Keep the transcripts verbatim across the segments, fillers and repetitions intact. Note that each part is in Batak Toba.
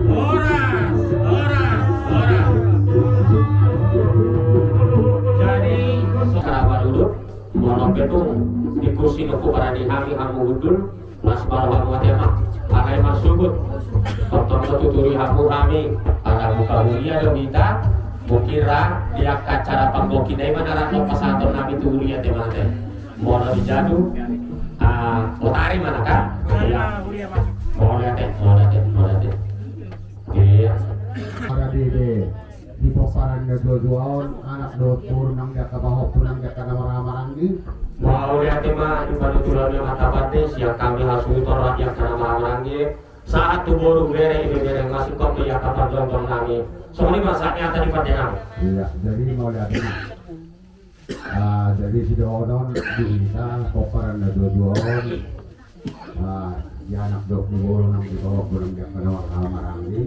Horas, horas, horas. Jadi, saudara Pak Duduk, molo pe tung di kursi nangkin parade hami hamu hundul, las baru hamu ate ma, alai marsuhut. Tongtong ma tuturi hamu hami, ala muka mulia do hita, mungkin ra di angka acara panggoki na i ma na ra pasahaton nami tu huria ate ma ate. Molo di jadu, ah, botari ma na ka? Iya. Mauliate, mauliate, mauliate. Iya. Parade di pomparan na dua-dua on, anak dohot boru nang di angka pahompu nang di angka na marhahamaranggi. Mauliate ma di panuturan ni amanta pande, sian hami hasuhuton rakyat na marhahamaranggi. Sahat tu boru, bere, ibebere, masingkop di angka parjongjong nami. Songon i ma sahat ni hata di pande nami. Iya, jadi mauliate ma. Ah, jadi sidohonon di hita pomparan na dua-dua on. Ah, di anak dohot di boru nang di pahompu nang di angka na marhahamaranggi.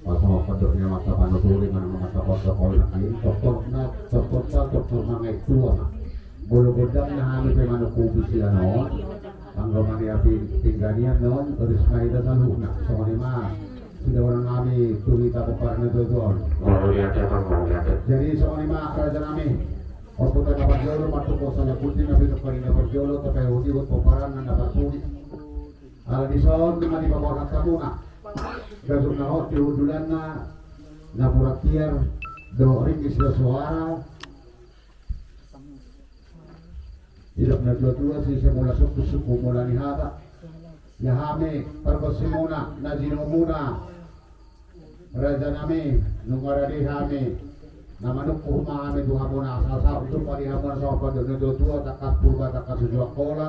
Pasongophon dohot ni amanta panuturi manang amanta protokol nangkin, tongtong na, tongtong na, tongtong na mangaek tua ma. Molo godang na hami pe manungkupi sian on, anggo maniapi pingganian on, ris ma hita saluhutna. Songon i ma sidohonon nami tu hita pomparan na dua-dua on. Mauliate ma, mauliate. Jadi songon i ma raja nami. Ompunta na parjolo, martungkot sadia pudi na pinungka ni na parjolo, tapaihut-ihut pomparanna na parpudi. Ala dison ma dipaborhat hamuna. Gajum na hot di hundulanna, napuran tiar dohot ringgit sian soara. Didok na tua-tua, sise mula sungkun, sungkun mula ni hata. Ia hami pargonsimuna, na jinomuna, raja nami, nunga rade hami. Na manungkun ma hami tu hamuna, asa saut jumpa di hamuna, saut pandok na tua-tua, tangkas Purba, tangkas Uju Angkola,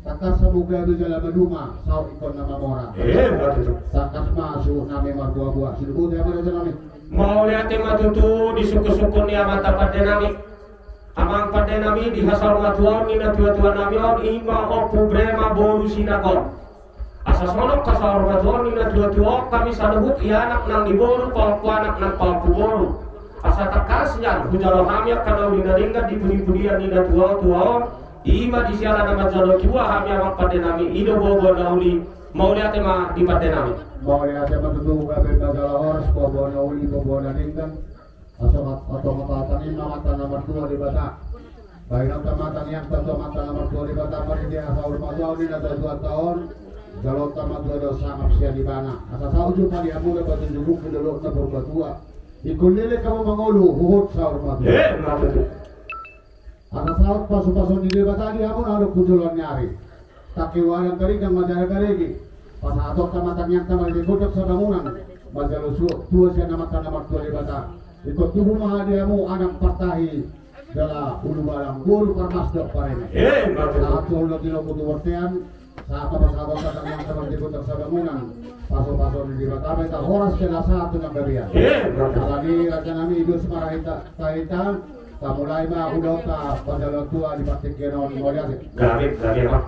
tangkas Samugari jala maduma, saut ingkon na mamora. Eh, betul. Tangkas ma suhut nami marboa-boa, sidohot i ma raja nami. Mauliate ma tutu di sungkun-sungkun ni amanta pande nami. Amang pande nami, di hasahurmatuaon ni na tua-tua nami on, i ma Ompu Brema boru Sinaga on. Asa songon hasahurmatuaon ni na tua-tua on, hami saluhut i anak nang i boru, pahompu anak nang pahompu boru. Asa tangkas nian hujalo hami angka na uli na denggan di pudi-pudian ni na tua-tua on, i ma di siala na manjalo tua hami amang pande nami, i do boa-boa na uli. Mauliate ma di pande nami. Mauliate ma tutu, gabe ma jala horas, boa-boa na uli, boa-boa na denggan. Asa mat-, asa matatangi ma amanta na martua Debata. Bahenonta ma tangiangta tu amanta na martua Debata, marhite hasahurmatuaon ni na tua-tuanta on, jaloonta ma tua dohot sangap sian Ibana. Asa saut jumpa di hamuna, patunjuk-tunjuk di dolok na Purbatua. Ingkon leleng hamu mangolu, huhut saur matua. Eh, matua. Asa saut pasu-pasu ni Debata di hamuna, adong tu joloan ni ari. Tangke ualan, tarida ma jala garege. Pasahatonta ma tangiangta marhite gondang sabangunan. Manjalo su-, tua sian amanta na martua Debata. Ingkon tubu ma di hamu anak partahi jala ulubalang, boru parmas dohot pareme. Eh, betul. Sahat tu ulu ni lopu tu bontean, sahat ma pasahatonta tangiangta marhite gondang sabangunan. Pasu-pasu ni Debata ma hita horas jala sahat tu nang gabean. Eh, betul. Alani raja nami, dos ma ra hita, hita, tamulai ma ulaonta panjaloon tua di partingkian on, mauliate. Gabe, gabe, Pak.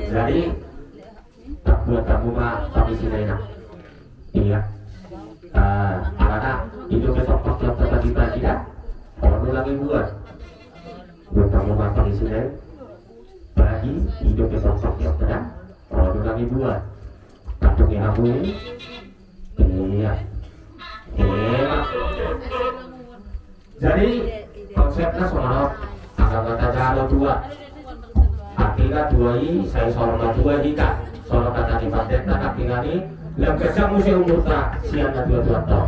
Jadi, buat kamu ma pangisi na, Inang. Iya. Eh, alana, ido pe tong pangkion ta bagi-bagi da. Olo do lagi buat. Buat kamu ma pangisi na. Bagi, ido pe tong pangkion ta da. Olo do lagi buat. Kantongi hamu i. Iya. Iya. Jadi, konsepna songon on, anggo na tajalo tua. Artina tua i, sai songon na tua hita. Songon hata ni pandita, artina i, lam gansang muse umurta, sian na tua-tua on.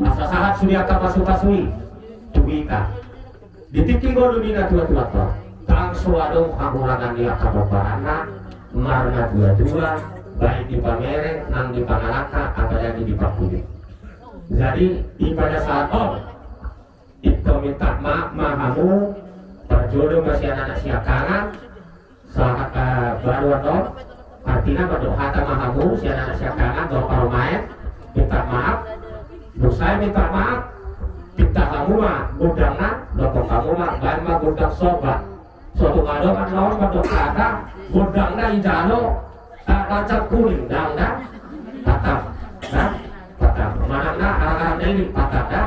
Asa sahat sude angka pasu-pasu i, tu hita. Di tingki ngolu ni na tua-tua on. Ndang so adong hahurangan ni angka pomparanna, marnatua-tua, baik di pamere, nang di pangalangka, apalagi di pangkuli. Jadi, di pada saat on, ingkon minta maaf ma hamu, parjolo ma sian anak siangkangan, sahat, eh, baru on, artina mandok hata ma hamu, sian anak siangkangan, dohot parumaen, minta maaf, dung sae minta maaf, pinta hamu ma, gondangna, dohot hamu ma, baen ma gondang somba. So tung adong annon mandok hata, gondangna dijalo, ah, rancak kuning, ndang da, patang, da, patang. Manang na, arang-arang na i patang, da.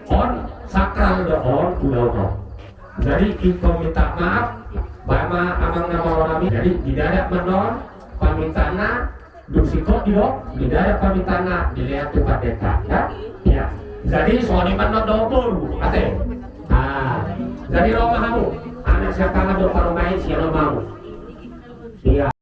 On, sakral do on, ulaon on. Jadi, ingkon minta maaf, baen ma amang na marorot i. Jadi, di dadak ma annon, pamintaanna, dung singkop didok, di dadak pamintaanna, dilehon tu pandita, da. Iya. Jadi, songon i ma annon dohot boru, ate. Ah, jadi ro ma hamu, anak siangkangan dohot parumaen, sian on ma hamu. Iya.